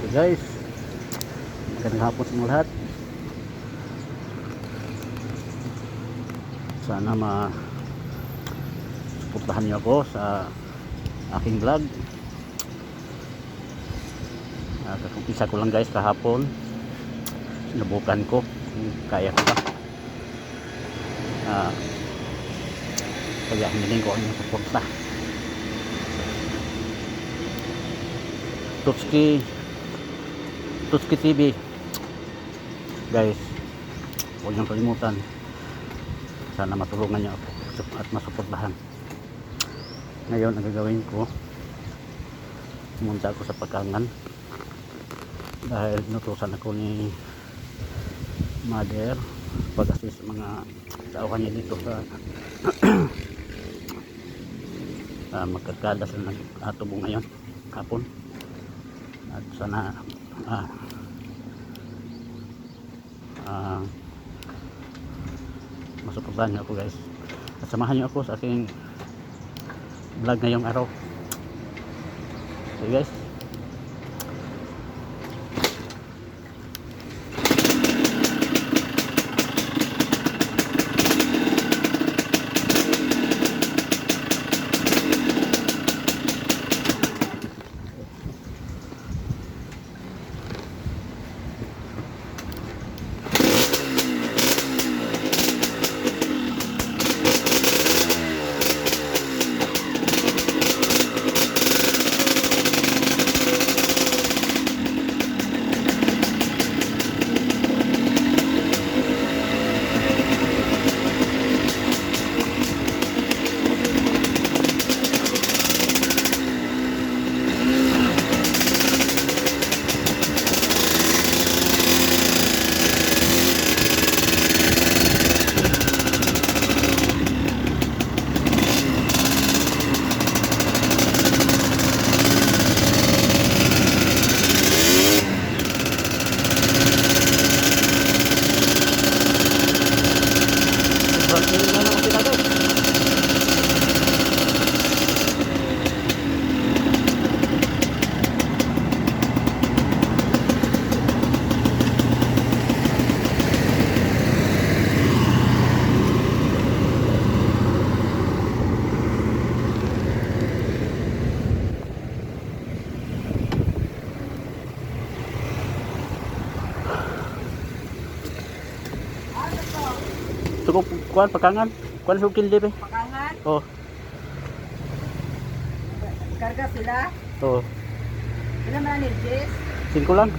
Guys, magandang hapon sa inyo lahat. Sana ma suportahan niyo ako sa aking vlog. Kakumpisa ko lang, guys, kahapon. Sinubukan ko kung kaya ko ba. Kaya hiniling ko ang inyong suporta. Tutski Tutski TV, guys, huwag niyong kalimutan. Sana matulungan niyo ako at masuportahan. Ngayon, ang gagawin ko, pumunta ako sa Pakangan dahil inutusan ako ni mother pag-assist sa mga tauhan niya dito sa magkakada sila nag-atubo ngayon hapon. At sana masuportahan niyo ako, guys, at samahan niyo ako sa aking vlog ngayong araw. Okay, guys. Sobrang init na naman sila, guys. Tuko kuan Pakangan. Kuan sa kildi be. Pakangan? Oh, Karga sila? Oh. Ilan man ni Jess? Singko lang.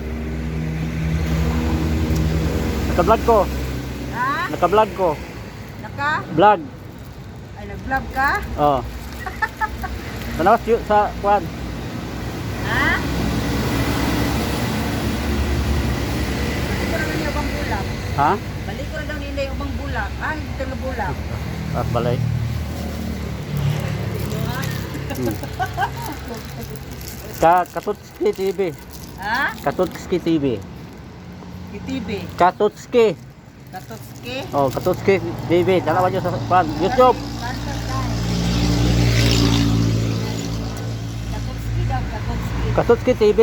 Naka-vlog ko. Ha? Naka-vlog ko. Naka? Vlog. Ay, nag-vlog ka? Oh. Tanawas sa kuan. Ha? Balik ko na niya ubang bulak. Ha? Balik ko na daw nila yung ubang bulak. Ah, dito na bulak. Ah, balay. Ka Katutski TV. Ha? Katutski TV. KTV. Katutski. Katotski. Oh, Katutski TV. Dalawa niyo sa kuan. YouTube. Katotski daw, Katotski. Katutski TV.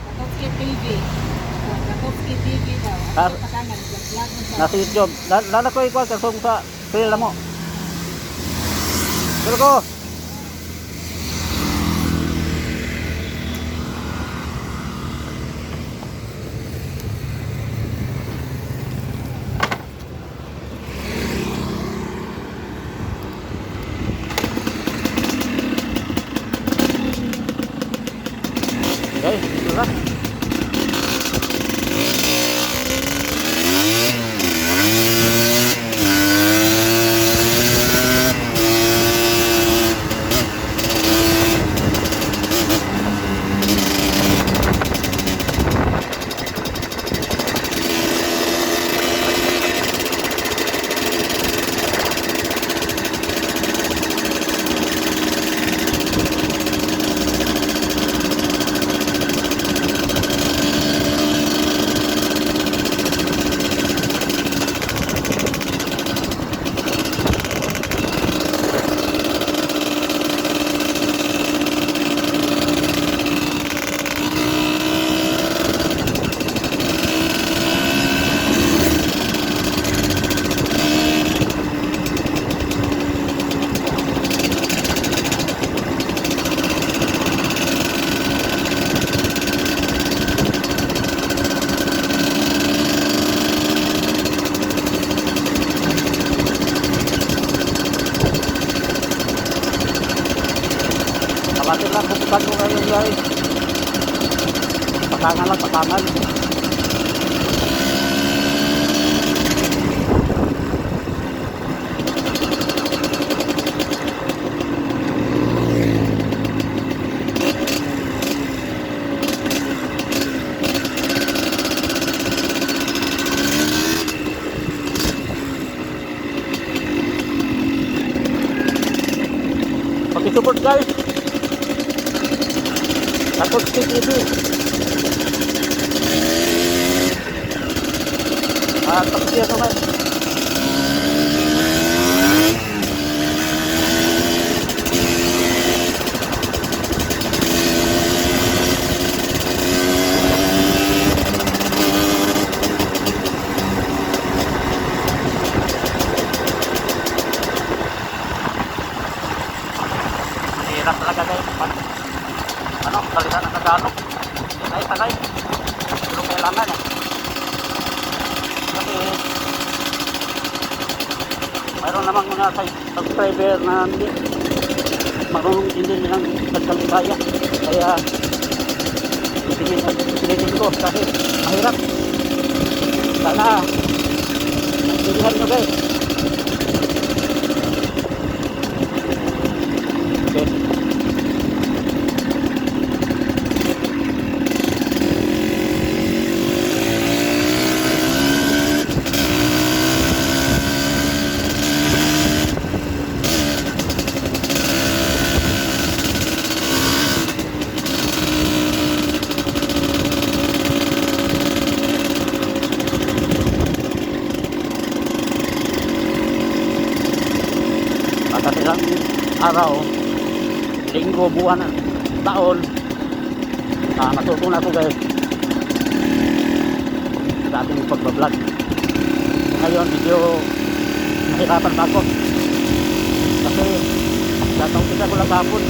Katotski TV. Katotski TV daw. Ah. Ang pakangan, vlog mo sa. Nasa YouTube. Lala ko ikuan kasong sa trail na mo. Pero ko. Guys, dito na. Pakangan lang, pakangan. Paki-support, guys. Katotski TV. At paki-share naman. Hirap talaga, guys. Pag, ano, salita ng Tagalog. Hindi tayo sanay. Pero kailangan eh. Kasi mayroon namang mga subscriber na hindi marunong din nilang nagkalikaya. Kaya pipilitin ko kahit mahirap. Sana maintindihan nyo, guys. Okay. Pagkat ilang araw, linggo, buwan, taon, matuto na ako, guys, sa ating pagba-vlog. Ngayon, medyo nahirapan pa ako. Kasi tatawag ko lang kahapon.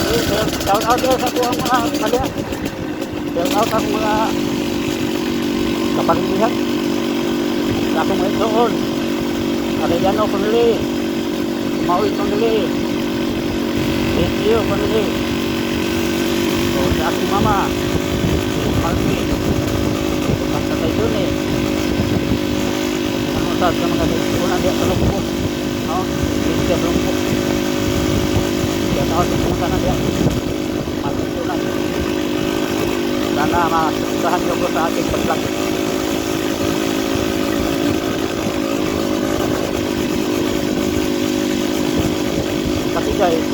Okay, shout out, guys, sa akong mga kalya. Shout out sa akong mga kaparindihan. Sa akong mga igsoon. Arellano family. Maui family. Thank you family. So, sa aking mama. Si Marky. Sa Tatay Jun eh. Ano sa mga kaigsuonan diya sa Lugbo. No? Iglesia Lugbo. Shout out sa mga tanan diya. Magsusunan. Sana masusuhan niyo ko sa aking pag-vlog. Kasi guys,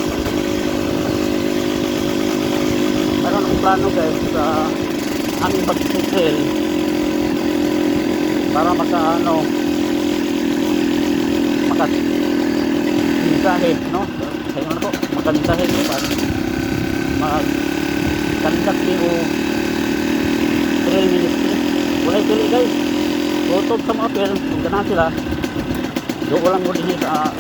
meron akong plano, guys, sa aming pag-trail para maka ano maka mensahe, no? Kaya ano ko makamensahe ko para mag conduct ni o trail ministry. Walay dili, guys, utob sa mga apel. Kung ganahan sila, doon lang mo din sa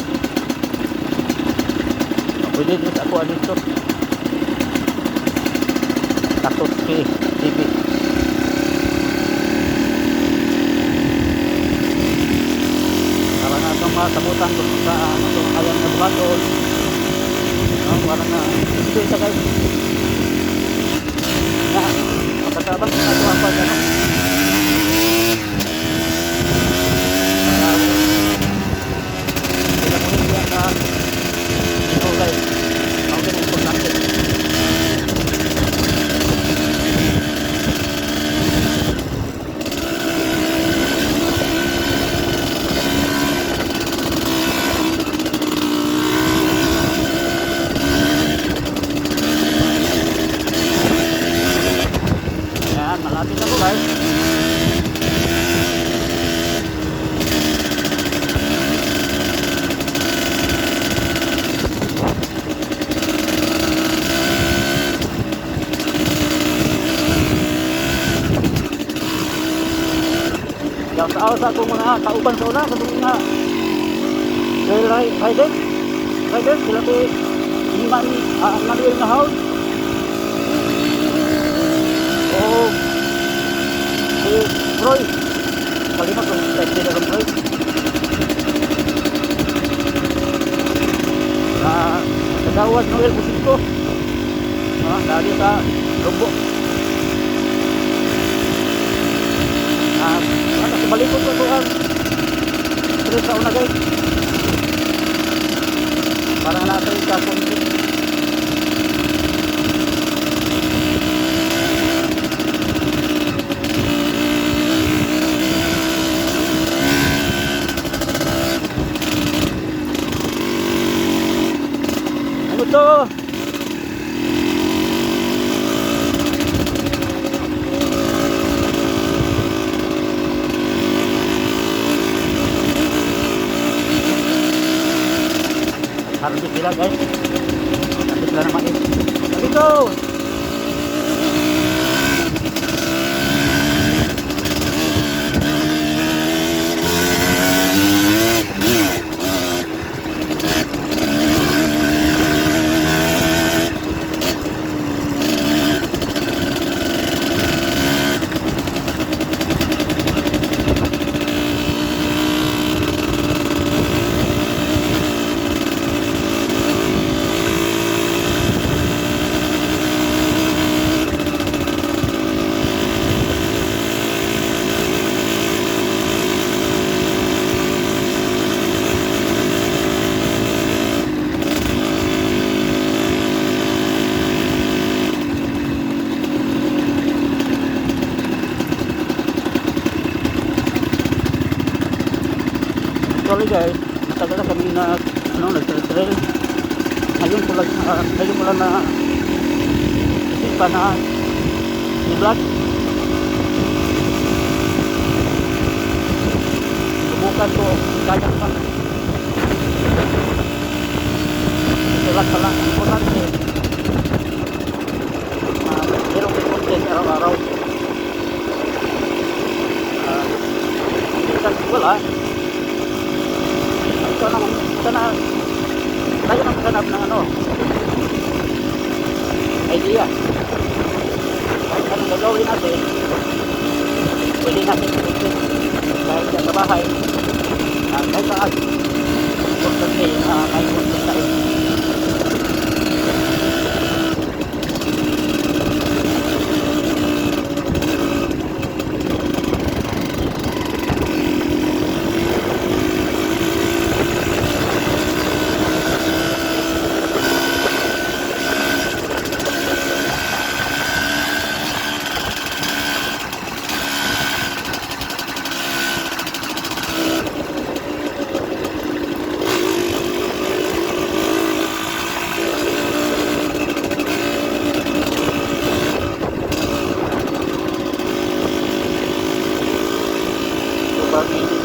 pwede din sa ako dito. Katotski TV. Para nga itong mga sabutan kung sa ano itong kayang nga buhaton, no, para nga enjoy sa, guys, na makatabang sa ato ang pag ano para sila mo rin sa ito, guys. Ang ganun importante. Ayan, malapit ako, guys. Shout out sa akong mga kauban sa una, sa akong mga trail rider. Rider, sila si Iman, Manuel na house. Roy. Kalimot kung title ron, Roy. Kagawad Noel Businko. Dali sa Lubo. Ano, balikon ko ko ang trail sa una, guys. Para natin sa konti. Ano to? Harvest sila, guys. Harvest sila ng mais. Dito! Actually, guys, matagal na kami na ano, nag-trail. Ngayon ko lang na isipan na i-vlog. Subukan ko, kaya ko pa. Ito lang pala, ang importante, meron may content araw-araw. Minsan wala, ito na, ito na, tayo na maghanap ng ano, idea. Kahit anong gagawin natin, pwede natin i-content. Kahit sa bahay, kahit saan. Importante, may content tayo. Sobrang init.